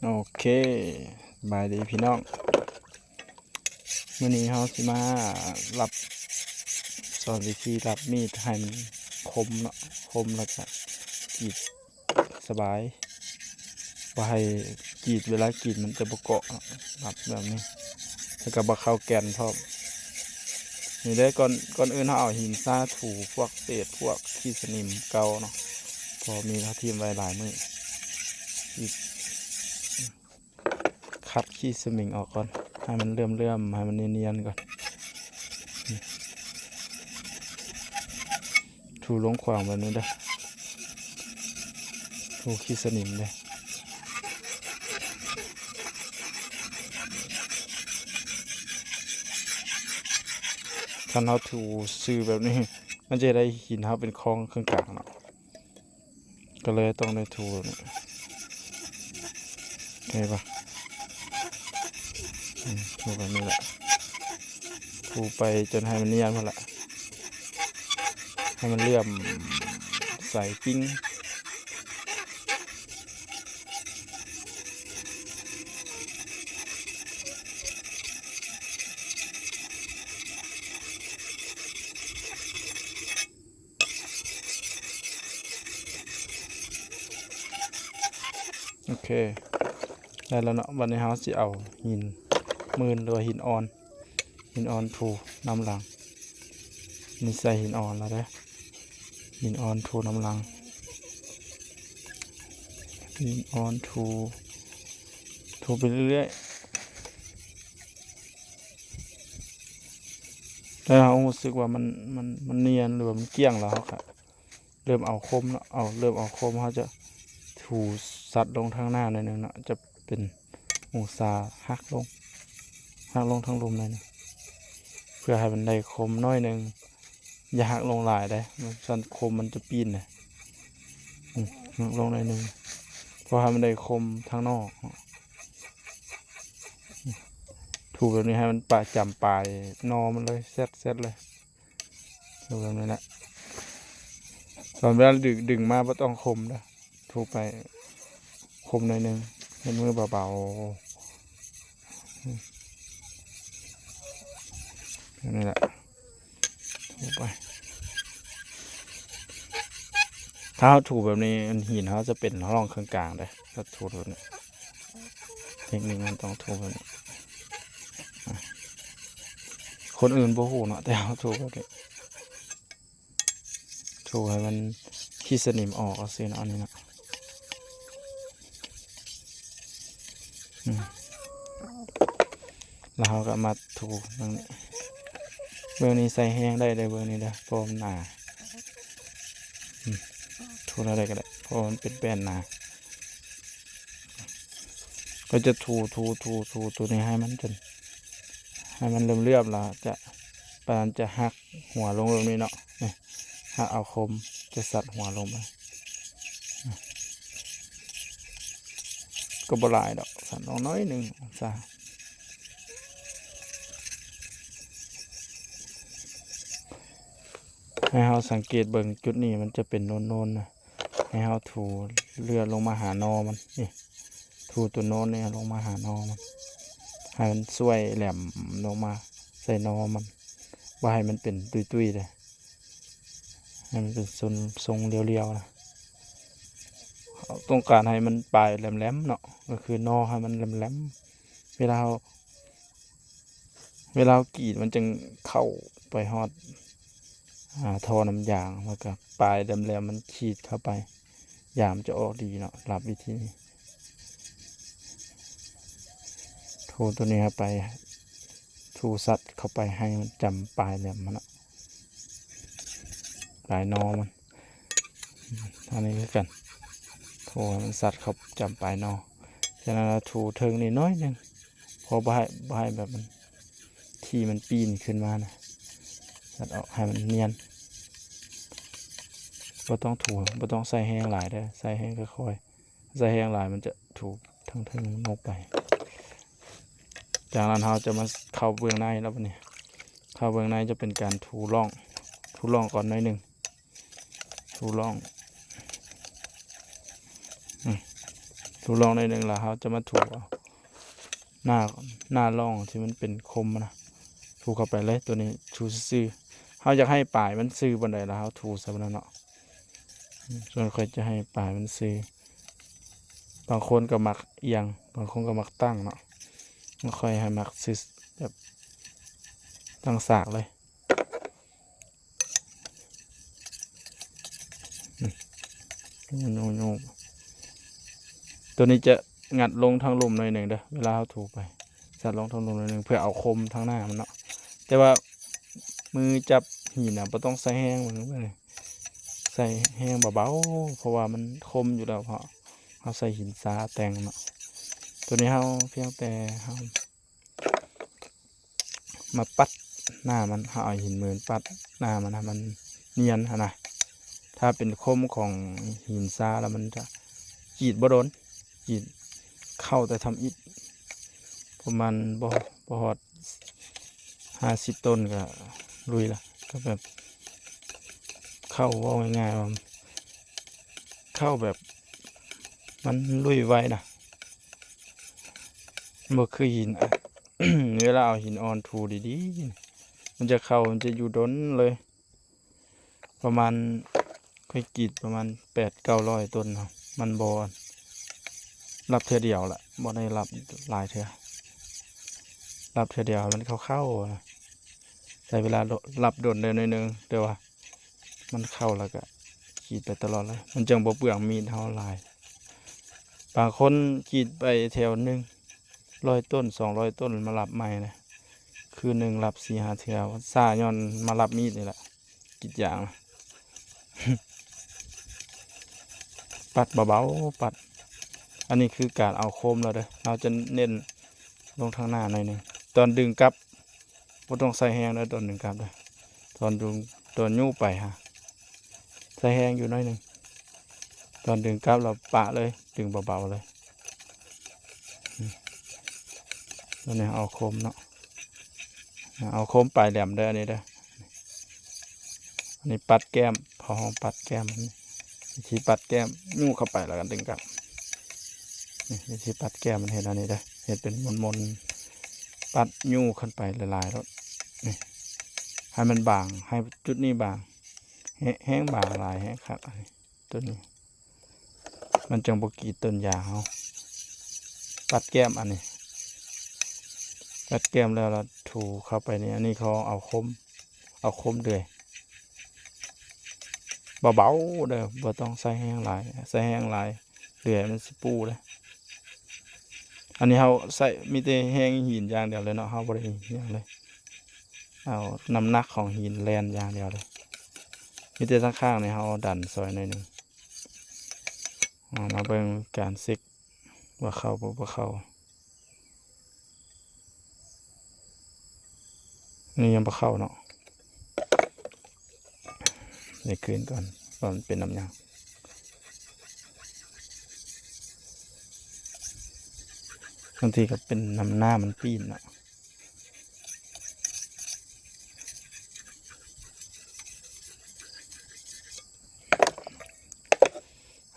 ໂອເຄ ສະບາຍດີພີ່ນ້ອງ ມື້ນີ້ເຮົາຊິມາລັບ ສອນວິທີລັບມີດໃຫ້ມັນຄົມເນາະ ຄົມແລ້ວກະກຣີດສະບາຍ ບໍ່ໃຫ້ກຣີດ ເວລາກຣີດມັນຈະບໍ່ເກາະເນາະ ລັບແບບນີ້ ແລ້ວກະບໍ່ເຂົ້າແກ່ນພ້ອມ. ນີ້ເດີ ກ່ອນ ກ່ອນອື່ນເຮົາເອົາຫີນຊາຖູພວກເສດ ພວກຂີ້ສະໜິມເກົ່າເນາະ ເພາະມີດເຮົາຖິ້ມໄວ້ຫຼາຍມື້ ຂັດຂີ້ສະໜິມອອກກ່ອນ ໃຫ້ມັນເຫຼື້ອມໆ ໃຫ້ມັນນຽນໆກ່ອນ ຖູລົງຂວາງແບບນີ້ເດີ ຖູຂີ້ສະໜິມເດີ. ຄັນເຮົາຖູຊື່ແບບນີ້ ມັນຈະເຮັດໃຫ້ຫີນເຮົາເປັນຄອງເຄິ່ງກາງເນາະ ກໍເລີຍຕ້ອງໄດ້ຖູແບບນີ້ ເຫັນປະ ອືມ ຖູແບບນີ້ແຫຼະ ຖູໄປຈົນໃຫ້ມັນນຽນພຸ້ນລະ ໃຫ້ມັນເຫຼື້ອມໃສປິ້ງ. ໂອເຄ ໄດ້ແລ້ວເນາະ ບັດນີ້ເຮົາຊິເອົາຫີນໝື່ນ ຫຼືວ່າຫີນອ່ອນ ຫີນອ່ອນຖູນຳຫຼັງ ນີ້ໃສ່ຫີນອ່ອນແລ້ວເດີ ຫີນອ່ອນຖູນຳຫຼັງ ຫີນອ່ອນຖູ ຖູໄປເລື້ອຍໆ ແລ້ວເຮົາຮູ້ສຶກວ່າມັນ ມັນ ມັນນຽນ ຫຼືວ່າມັນກ້ຽງແລ້ວ ເຮົາກະເລີ່ມເອົາຄົມເນາະ ເອົາ ເລີ່ມເອົາຄົມ ເຮົາຈະຖູສັດລົງທາງໜ້າໜ້ອຍໜຶ່ງເນາະ ຈະເປັນອົງສາຫັກລົງ ຫັກລົງທາງລຸ່ມໜ້ອຍໜຶ່ງ ເພື່ອໃຫ້ມັນໄດ້ຄົມໜ້ອຍໜຶ່ງ ຢ່າຫັກລົງຫຼາຍເດ້ ມັນ ຊັ້ນຄົມມັນຈະປີ້ນເດ້ ອືມ ຫັກລົງໜ້ອຍໜຶ່ງ ເພາະໃຫ້ມັນໄດ້ຄົມທາງນອກ ຖູແບບນີ້ໃຫ້ມັນປະຈຳປາຍໜໍ່ມັນເລີຍ ແຊັດໆ ເລີຍ ຖູແບບນີ້ແຫຼະ ຕອນເວລາດຶງ ດຶງມາບໍ່ຕ້ອງຄົມເດີ ຖູໄປຄົມໜ້ອຍໜຶ່ງ ເຮັດມືເບົາໆ ອືມ ແບບນີ້ແຫຼະ ຖູໄປ ຖ້າເຮົາຖູແບບນີ້ ຫີນເຮົາຈະເປັນຮ່ອງເຄິ່ງກາງເດ້ ຖ້າຖູແບບນີ້ ເທັກນິກມັນຕ້ອງຖູແບບນີ້ ຄົນອື່ນບໍ່ຮູ້ເນາະ ແຕ່ເຮົາຖູແບບນີ້ ຖູໃຫ້ມັນ ຂີ້ສະໜິມອອກເອົາຊື່ເນາະ ອັນນີ້ເນາະ ອືມ ແລ້ວເຮົາກໍມາຖູເບື້ອງນີ້ ເບື້ອງນີ້ໃສ່ແຮງໄດ້ເດີ ເບື້ອງນີ້ເດີ ເພາະມັນໜາ ອືມ ຖູແນວໃດກໍໄດ້ ເພາະມັນເປັນແປ້ນໜາ ກໍຈະຖູ ຖູ ຖູ ຖູໂຕນີ້ໃຫ້ມັນຈົນ ໃຫ້ມັນເຫຼື້ອມໆ ແລ້ວຈະ ປານຈະຫັກຫົວລົງແບບນີ້ເນາະ ນີ້ ຫັກເອົາຄົມ ຈະສັດຫົວລົງໄປ ກໍບໍ່ຫຼາຍດອກ ສັດລົງໜ້ອຍໜຶ່ງອົງສາ ໃຫ້ເຮົາສັງເກດເບິ່ງ ຈຸດນີ້ມັນຈະເປັນໂນນໆ ນະ ໃຫ້ເຮົາຖູເລື່ອນລົງມາຫາໜໍ່ມັນ ນີ້ ຖູໂຕໂນນນີ້ລົງມາຫາໜໍ່ມັນ ໃຫ້ມັນຊ່ວຍແຫຼມລົງມາໃສ່ໜໍ່ມັນ ບໍ່ໃຫ້ມັນເປັນຕຸ້ຍໆເດ້ ໃຫ້ມັນເປັນຊົນ ຊົງລຽວໆນະ ເຮົາຕ້ອງການໃຫ້ມັນປາຍແຫຼມໆເນາະ ກໍຄືໜໍ່ໃຫ້ມັນແຫຼມໆ ເວລາເຮົາ ເວລາເຮົາກຣີດມັນຈຶ່ງເຂົ້າໄປຮອດ ອາ ທໍ່ນ້ຳຢາງ ແລ້ວກະປາຍແຫຼມໆມັນຂີດເຂົ້າໄປ ຢາງມັນຈະອອກດີເນາະ ລັບວິທີນີ້ ຖູໂຕນີ້ເຂົ້າໄປ ຖູສັດເຂົ້າໄປໃຫ້ມັນຈຳປາຍແຫຼມມັນເນາະ ປາຍໜໍ່ມັນ ອັນນີ້ຄືກັນ ຖູໃຫ້ມັນສັດເຂົ້າຈຳປາຍໜໍ່ ຈາກນັ້ນລະຖູເທິງນີ້ໜ້ອຍໜຶ່ງ ເພາະບໍ່ໃຫ້ ບໍ່ໃຫ້ແບບມັນ ທີ່ມັນປີ້ນຂຶ້ນມານະ ຕັດອອກໃຫ້ມັນນຽນ ບໍ່ຕ້ອງຖູ ບໍ່ຕ້ອງໃສ່ແຮງຫຼາຍເດີ ໃສ່ແຮງຄ່ອຍໆ ໃສ່ແຮງຫຼາຍມັນຈະຖູທາງເທິງນົກໄປ ຈາກນັ້ນເຮົາຈະມາເຂົ້າເບື້ອງໃນແລ້ວບັດນີ້ ເຂົ້າເບື້ອງໃນຈະເປັນການຖູຮ່ອງ ຖູຮ່ອງກ່ອນໜ້ອຍໜຶ່ງ ຖູຮ່ອງ ອືມ ຖ ຖູລ່ອງໜ້ອຍໜຶ່ງ ແລ້ວເຮົາຈະມາຖູເອົາໜ້າ ໜ້າຮ່ອງທີ່ມັນເປັນຄົມນະ ຖູເຂົ້າໄປເລີຍ. ໂຕນີ້ຖູຊື່ໆ ເຮົາຢາກໃຫ້ປາຍມັນຊື່ປານໃດ ແລ້ວເຮົາຖູໃສ່ປານນັ້ນເນາະ. ອືມ ສ່ວນຂ້ອຍຈະໃຫ້ປາຍມັນຊື່ ບາງຄົນກໍມັກອຽງ ບາງຄົນກໍມັກຕັ້ງເນາະ. ຂ້ອຍໃຫ້ມັກຊື່ ແບບຕັ້ງສາກເລີຍ. ອືມ ໂຍກໆ ໂຕນີ້ຈະງັດລົງທາງລຸ່ມໜ້ອຍໜຶ່ງເດີ ເວລາເຮົາຖູໄປ ຊັດລົງທາງລຸ່ມໜ້ອຍໜຶ່ງ ເພື່ອເອົາຄົມທາງໜ້າມັນເນາະ. ແຕ່ວ່າມືຈັບຫີນນະ ບໍ່ຕ້ອງໃສ່ແຮງ ເບິ່ງເບິ່ງ ໃສ່ແຮງເບົາໆ ເພາະວ່າມັນຄົມຢູ່ແລ້ວ ເພາະເຮົາໃສ່ຫີນຊາແຕ່ງເນາະ. ໂຕນີ້ເຮົາພຽງແຕ່ເຮົາ ມາປັດໜ້າມັນ ເຮົາເອົາຫີນເມີນປັດໜ້າມັນໃຫ້ມັນນຽນຫັ້ນນະ. ຖ້າເປັນຄົມຂອງຫີນຊາແລ້ວມັນຈະ ກຣີດບໍ່ດົນ ກຣີດເຂົ້າແຕ່ທຳອິດ ປະມານບໍ່ ບໍ່ຮອດຫ້າສິບຕົ້ນກໍລຸຍລະ ກໍແບບເຂົ້າ ເວົ້າງ່າຍໆວ່າເຂົ້າແບບມັນລຸຍໄວນະ ບໍ່ຄືຫີນ ເວລາເອົາຫີນອ່ອນຖູດີໆ ມັນຈະເຂົ້າ ມັນຈະຢູ່ດົນເລີຍ. ປະມານ ຂ້ອຍກຣີດປະມານແປດເກົ້າຮ້ອຍຕົ້ນເນາະ ມັນບໍ່ລັບເທື່ອດຽວລະ ບໍ່ໄດ້ລັບຫຼາຍເທື່ອ ລັບເທື່ອດຽວໃຫ້ມັນເຂົ້າໆນະ. ໃຊ້ເວລາລັບດົນໄດ້ໜ້ອຍໜຶ່ງ ແຕ່ວ່າມັນເຂົ້າແລ້ວກະກຣີດໄປຕະຫຼອດເລີຍ ມັນຈັ່ງບໍ່ເປືອງມີດເຮົາຫຼາຍ. ບາງຄົນກຣີດໄປແຖວໜຶ່ງ ຮ້ອຍຕົ້ນ ສອງຮ້ອຍຕົ້ນ ມາລັບໃໝ່ນະ ຄືໜຶ່ງລັບສີ່ຫ້າເທື່ອ ຊ້າຍ້ອນມາລັບມີດນີ້ແຫຼະ ກຣີດຢາງ ປັດເບົາໆ ປັດ. ອັນນີ້ຄືການເອົາຄົມແລ້ວເດີ ເຮົາຈະເນັ້ນລົງທາງໜ້າໜ້ອຍໜຶ່ງ. ຕອນດຶງກັບ ບໍ່ຕ້ອງໃສ່ແຮງເດີ ຕອນດຶງກັບເດີ ຕອນດຶງ ຕອນຍູ້ໄປຫາ ໃສ່ແຮງຢູ່ໜ້ອຍໜຶ່ງ ຕອນດຶງກັບແລ້ວປະເລີຍ ດຶງເບົາໆເລີຍ. ອືມ ຕອນນີ້ເອົາຄົມເນາະ ເອົາຄົມປາຍແຫຼມເດີ ອັນນີ້ເດີ. ອັນນີ້ປັດແກ້ມ ເຂົາຮ້ອງປັດແກ້ມ ວິທີປັດແກ້ມ ຍູ້ເຂົ້າໄປແລ້ວກໍດຶງກັບ. ນີ້ ວິທີປັດແກ້ມມັນເຮັດອັນນີ້ເດີ ເຮັດເປັນມົນໆ ປັດຍູ້ຂຶ້ນໄປຫຼາຍໆໂລດ ນີ້ ໃຫ້ມັນບາງ ໃຫ້ຈຸດນີ້ບາງ ແຮງ ແຮງບາງຫຼາຍແຮງຄັກ ອັນນີ້ ໂຕນີ້ ມັນຈັ່ງບໍ່ກຣີດຕົ້ນຢາງເຮົາ. ປັດແກ້ມອັນນີ້ ປັດແກ້ມແລ້ວ ແລ້ວຖູເຂົ້າໄປນີ້ ອັນນີ້ເຂົາເອົາຄົມ ເອົາຄົມເດືອຍ ເບົາໆເດີ ບໍ່ຕ້ອງໃສ່ແຮງຫຼາຍ ໃສ່ແຮງຫຼາຍເດືອຍມັນຊິປູເດ້. ອັນນີ້ເຮົາໃຊ້ມີແຕ່ແຮງຫີນຢ່າງດຽວເລີຍເນາະ ເຮົາບໍ່ໄດ້ຫຍັງເລີຍ ເອົານ້ຳໜັກຂອງຫີນແລ່ນຢ່າງດຽວເລີຍ. ມີແຕ່ທາງຂ້າງນີ້ເຮົາດັນຊ່ອຍໜ້ອຍໜຶ່ງ. ອາ ມາເບິ່ງການເຊັກວ່າເຂົ້າບໍ່ ບໍ່ເຂົ້າ. ນີ້ຍັງບໍ່ເຂົ້າເນາະ ໄດ້ຄືນກ່ອນວ່າມັນເປັນນຳຫຍັງ. ບາງທີກໍເປັນນຳນ້ຳມັນປີນເນາະ.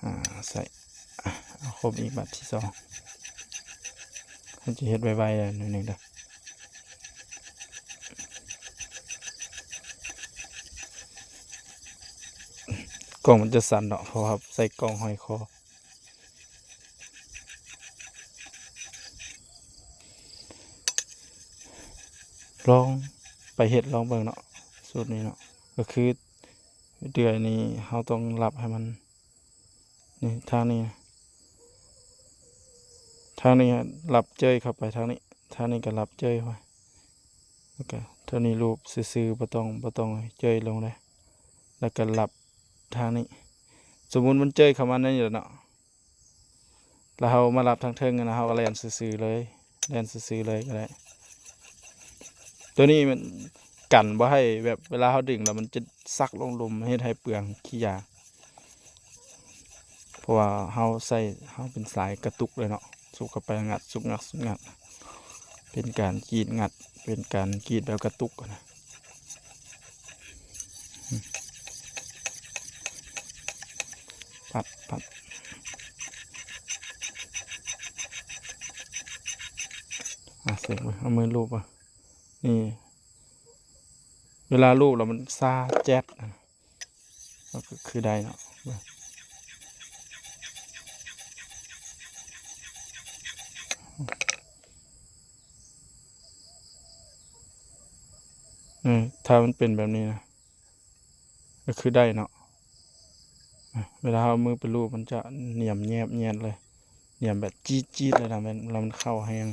ອາ ໃສ່ ອາ ເອົາຄົມອີກບາດທີສອງ ເຮົາຈະເຮັດໄວໆໜ້ອຍໜຶ່ງເດີ. ກ້ອງມັນຈະສັ່ນເນາະ ເພາະວ່າໃສ່ກ້ອງຫ້ອຍຄໍ. ລອງໄປເຮັດລອງເບິ່ງເນາະ ສູດນີ້ເນາະ ກໍຄືເດືອຍນີ້ເຮົາຕ້ອງລັບໃຫ້ມັນ ນີ້ ທາງນີ້ ທາງນີ້ລັບເຈີຍເຂົ້າໄປທາງນີ້ ທາງນີ້ກໍລັບເຈີຍໄປ ແລ້ວກໍທາງນີ້ລູບຊື່ໆ ບໍ່ຕ້ອງ ບໍ່ຕ້ອງເຈີຍລົງເດ້ ແລ້ວກໍລັບທາງນີ້. ສົມມຸດມັນເຈີຍເຂົ້າມາໃນນີ້ແຫຼະເນາະ ແລ້ວເຮົາມາລັບທາງເທິງນະ ເຮົາກໍແລ່ນຊື່ໆເລີຍ ແລ່ນຊື່ໆເລີຍກໍໄດ້. ໂຕນີ້ມັນກັນບໍ່ໃຫ້ແບບເວລາເຮົາດຶງແລ້ວມັນຈະຊັກລົງລຸ່ມ ເຮັດໃຫ້ເປືອງຂີ້ຢາ ເພາະວ່າເຮົາໃຊ້ ເຮົາເປັນສາຍກະຕຸກເລີຍເນາະ ສຸກເຂົ້າໄປງັດ ສຸກງັດ ສຸກງັດ ເປັນການກຣີດງັດ ເປັນການກຣີດແບບກະຕຸກນະ. ປັດ ປັດ ອ່ະ ເຊັກເບິ່ງ ເອົາມືລູບເບິ່ງ ນີ້ ເວລາລູບແລ້ວມັນຊາແຈດ ມັນກໍຄືໄດ້ເນາະ ເອີ ຖ້າມັນເປັນແບບນີ້ນະ ກໍຄືໄດ້ເນາະ ເວລາເຮົາເອົາມືໄປລູບ ມັນຈະໜຽມແຍບແຍດເລີຍ ໜຽມແບບຈີດໆເລີຍນະ ແມ່ນ ແລ້ວມັນເຂົ້າແຮງ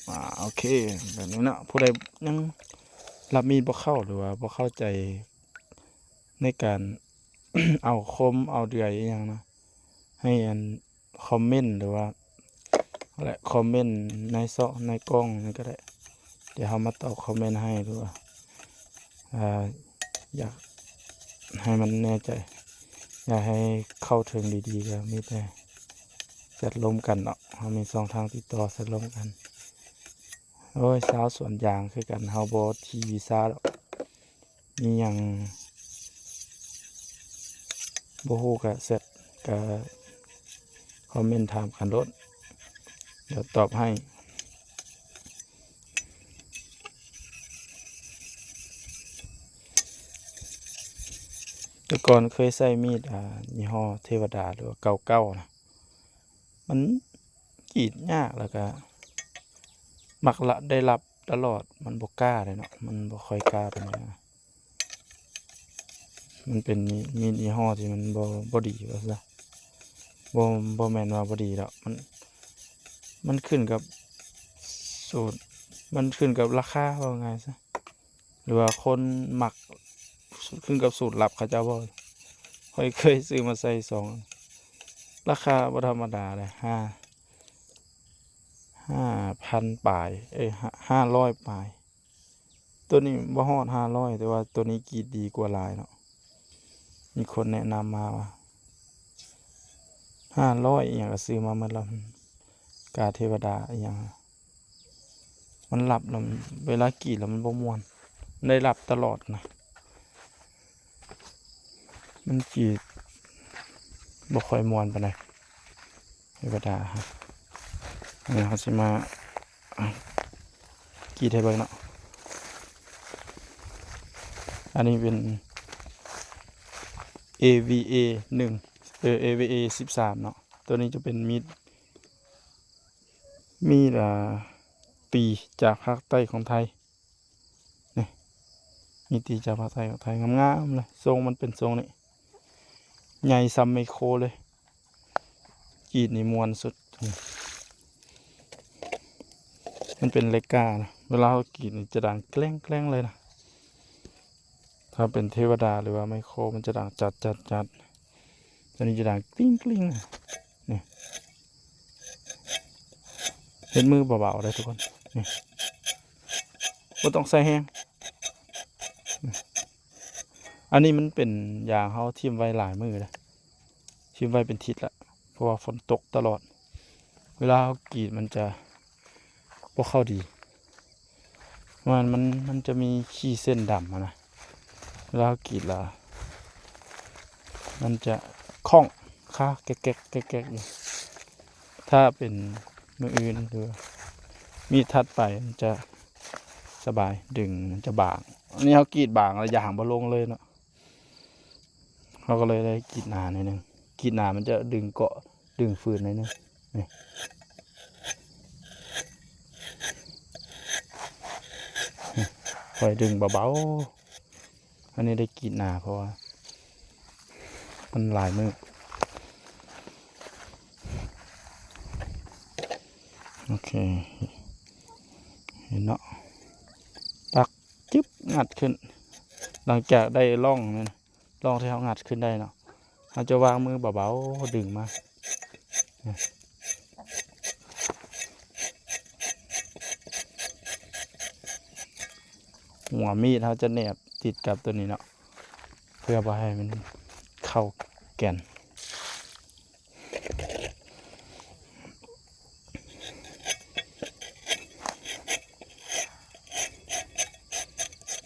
ອ່າ ໂອເຄ ແບບນີ້ເນາະ ຜູ້ໃດຍັງລັບມີດບໍ່ເຂົ້າ ຫຼືວ່າບໍ່ເຂົ້າໃຈໃນການ ເອົາຄົມ ເອົາເດືອຍອີ່ຫຍັງນະ ໃຫ້ອັນ ຄອມເມັນ ຫຼືວ່າ ແລະ ຄອມເມັນໃນຊອກ ໃນກ້ອງນີ້ກໍໄດ້ ດຽວເຮົາມາຕອບຄອມເມັນໃຫ້ ຫຼືວ່າ ອ່າ ຢາກໃຫ້ມັນແນ່ໃຈ ຢາກໃຫ້ເຂົ້າເຖິງດີໆ ກໍມີແຕ່ແຊັດລົມກັນເນາະ ເຮົາມີຊ່ອງທາງຕິດຕໍ່ ແຊັດລົມກັນ ໂອ້ຍ ຊາວສວນຢາງຄືກັນ ເຮົາບໍ່ຖີ່ວິຊາດອກ ມີຫຍັງບໍ່ຮູ້ກະແຊັດ ກະຄອມເມັນຖາມກັນໂລດ ດຽວຕອບໃຫ້ ແຕ່ກ່ອນເຄີຍໃຊ້ມີດ ອ່າ ຍີ່ຫໍ້ເທວະດາ ຫຼືວ່າເກົ້າເກົ້ານະ ມັນ ກຣີດຍາກ ແລ້ວກະມັກລະ ໄດ້ລັບຕະຫຼອດ ມັນບໍ່ກ້າເດ້ເນາະ ມັນບໍ່ຄ່ອຍກ້າປານໃດນະ ມັນເປັນມີດ ມີດຍີ່ຫໍ້ທີ່ມັນບໍ່ ບໍ່ດີວ່າຊະ ບໍ່ ບໍ່ແມ່ນວ່າບໍ່ດີດອກ ມັນ ມັນຂຶ້ນກັບສູດ ມັນຂຶ້ນກັບລາຄາ ເວົ້າງ່າຍຊະ. ຫຼືວ່າຄົນມັກ ຂຶ້ນກັບສູດລັບເຂົາເຈົ້າບໍ່ ຂ້ອຍເຄີຍຊື້ມາໃສ່ສອງ ລາຄາບໍ່ທຳມະດາເດ້ ຫ້າ ຫ້າພັນປາຍ ເອີຍ ຫ້າ ຫ້າຮ້ອຍປາຍ ໂຕນີ້ບໍ່ຮອດຫ້າຮ້ອຍ ແຕ່ວ່າໂຕນີ້ກຣີດດີກວ່າຫຼາຍເນາະ ມີຄົນແນະນຳມາວ່າຫ້າຮ້ອຍອີ່ຫຍັງ ກໍຊື້ມາໝົດແລ້ວ ກາເທວະດາອີ່ຫຍັງ ມັນລັບແລ້ວ ເວລາກຣີດແລ້ວມັນບໍ່ມ່ວນ ໄດ້ລັບຕະຫຼອດນະ ມັນກຣີດບໍ່ຄ່ອຍມ່ວນປານໃດ ເທວະດາ ອັນນີ້ເຮົາຊິມາ ກຣີດໃຫ້ເບິ່ງເນາະ ອັນນີ້ເປັນ ເອວີເອ ໜຶ່ງ ເອີ ເອວີເອ ສິບສາມເນາະ ໂຕນີ້ຈະເປັນມີດ ມີດ ອ່າ ຕີຈາກພາກໃຕ້ຂອງໄທ ນີ້ ມີດຕີຈາກພາກໃຕ້ຂອງໄທ ງາມໆເລີຍ ຊົງມັນເປັນຊົງນີ້ ໃຫຍ່ສ່ຳໄມໂຄເລີຍ ກຣີດນີ້ມ່ວນສຸດ ນີ້ ມັນເປັນເຫຼັກກ້ານະ ເວລາເຮົາກຣີດນີ້ຈະດັງແກລ້ງໆເລີຍນະ ຖ້າເປັນເທວະດາ ຫຼືວ່າໄມໂຄ ມັນຈະດັງຈັດໆໆ ໂຕນີ້ຈະດັງກຣິ້ງໆ ນີ້ ເຮັດມືເບົາໆເດີທຸກຄົນ ນີ້ ບໍ່ຕ້ອງໃສ່ແຮງ ອັນນີ້ມັນເປັນຢາງເຮົາຖິ້ມໄວ້ຫຼາຍມື້ແລ້ວ ຖິ້ມໄວ້ເປັນທິດລະ ເພາະວ່າຝົນຕົກຕະຫຼອດ ເວລາເຮົາກຣີດມັນຈະບໍ່ເຂົ້າດີ ມັນ ມັນ ມັນຈະມີຂີ້ເສັ້ນດຳຫັ້ນນະ ເວລາເຮົາກຣີດລະ ມັນຈະຂ້ອງຄາແກກໆ ແກກໆຢູ່ ຖ້າເປັນມື້ອື່ນ ຫຼື ມີດຖັດໄປ ມັນຈະສະບາຍ ດຶງມັນຈະບາງ ອັນນີ້ເຮົາກຣີດບາງລະຢາງບໍ່ລົງເລີຍເນາະ ເຮົາກໍເລີຍໄດ້ກຣີດໜາໜ້ອຍໜຶ່ງ ກຣີດໜາມັນຈະດຶງເກາະ ດຶງຝືນໜ້ອຍໜຶ່ງ ນີ້ ນີ້ ຂ້ອຍດຶງເບົາໆ ອັນນີ້ໄດ້ກຣີດໜາ ເພາະວ່າມັນຫຼາຍມື້ ໂອເຄ ເຫັນເນາະ ຕັກ ຈຶບ ງັດຂຶ້ນ ຫຼັງຈາກໄດ້ຮ່ອງນັ້ນ ຮ່ອງທີ່ເຮົາງັດຂຶ້ນໄດ້ເນາະ ເຮົາຈະວາງມືເບົາໆ ດຶງມາ ຫົວມີດເຮົາຈະແໜບຕິດກັບຕົວນີ້ເນາະ ເພື່ອບໍ່ໃຫ້ມັນເຂົ້າແກ່ນ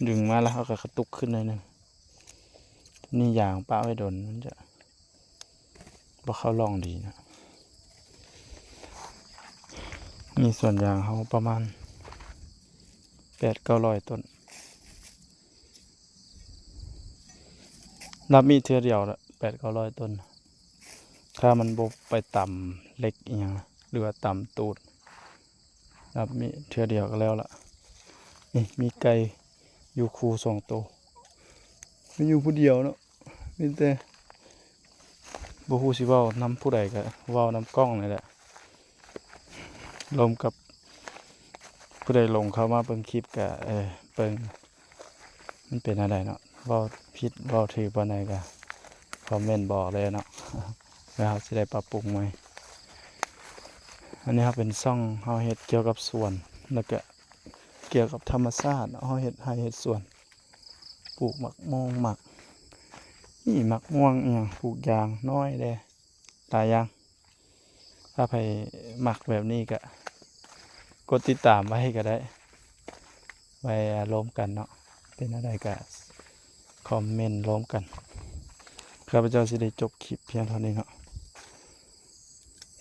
ດຶງມາແລ້ວເຮົາກໍກະຕຸກຂຶ້ນໜ້ອຍໜຶ່ງ ນີ້ຢາງປະໄວ້ດົນ ມັນຈະ ບໍ່ເຂົ້າຮ່ອງດີນະ. ນີ້ສວນຢາງເຮົາປະມານແປດເກົ້າຮ້ອຍຕົ້ນ. ຮັບມີດເທື່ອດຽວລະແປດເກົ້າຮ້ອຍຕົ້ນ ຖ້າມັນບໍ່ໄປຕຳເຫຼັກອີ່ຫຍັງ ຫຼືວ່າຕຳຕູດ. ຮັບມີດເທື່ອດຽວກໍແລ້ວລະ. ນີ້ມີໄກ່ຢູ່ຄູ່ສອງໂຕ ມີຢູ່ຜູ້ດຽວເນາະ. ມີແຕ່ບໍ່ຮູ້ຊິເວົ້ານຳຜູ້ໃດ ກໍເວົ້ານຳກ້ອງນີ້ແຫຼະ. ລົມກັບຜູ້ໃດຫຼົງເຂົ້າມາເບິ່ງຄລິບກໍ ເອີ ເບິ່ງມັນເປັນແນວໃດເນາະ, ເວົ້າຜິດເວົ້າຖືກປານໃດກໍຄອມເມັນບອກເລີຍເນາະ ແລ້ວເຮົາຊິໄດ້ປັບປຸງໃໝ່. ອັນນີ້ເຮົາເປັນຊ່ອງ ເຮົາເຮັດກ່ຽວກັບສວນ ແລ້ວກໍກ່ຽວກັບທຳມະຊາດເນາະ. ເຮົາເຮັດໄຮ່ເຮັດສວນ ປູກໝາກມ່ວງ ໝາກ ນີ້ໝາກມ່ວງອີ່ຫຍັງ ປູກຢາງນ້ອຍແດ່ ຫຼາຍຢ່າງ. ຖ້າໃຜມັກແບບນີ້ກໍກົດຕິດຕາມໄວ້ກໍໄດ້ ໄວ້ລົມກັນເນາະ. ເປັນແນວໃດກໍຄອມເມັນລົມກັນ. ຂ້າພະເຈົ້າຊິໄດ້ຈົບຄລິບພຽງເທົ່ານີ້ເນາະ.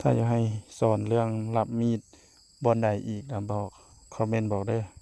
ຖ້າຢາກໃຫ້ສອນເລື່ອງຮັບມີດບ່ອນໃດອີກ ກໍບອກ ຄອມເມັນບອກເດີ້.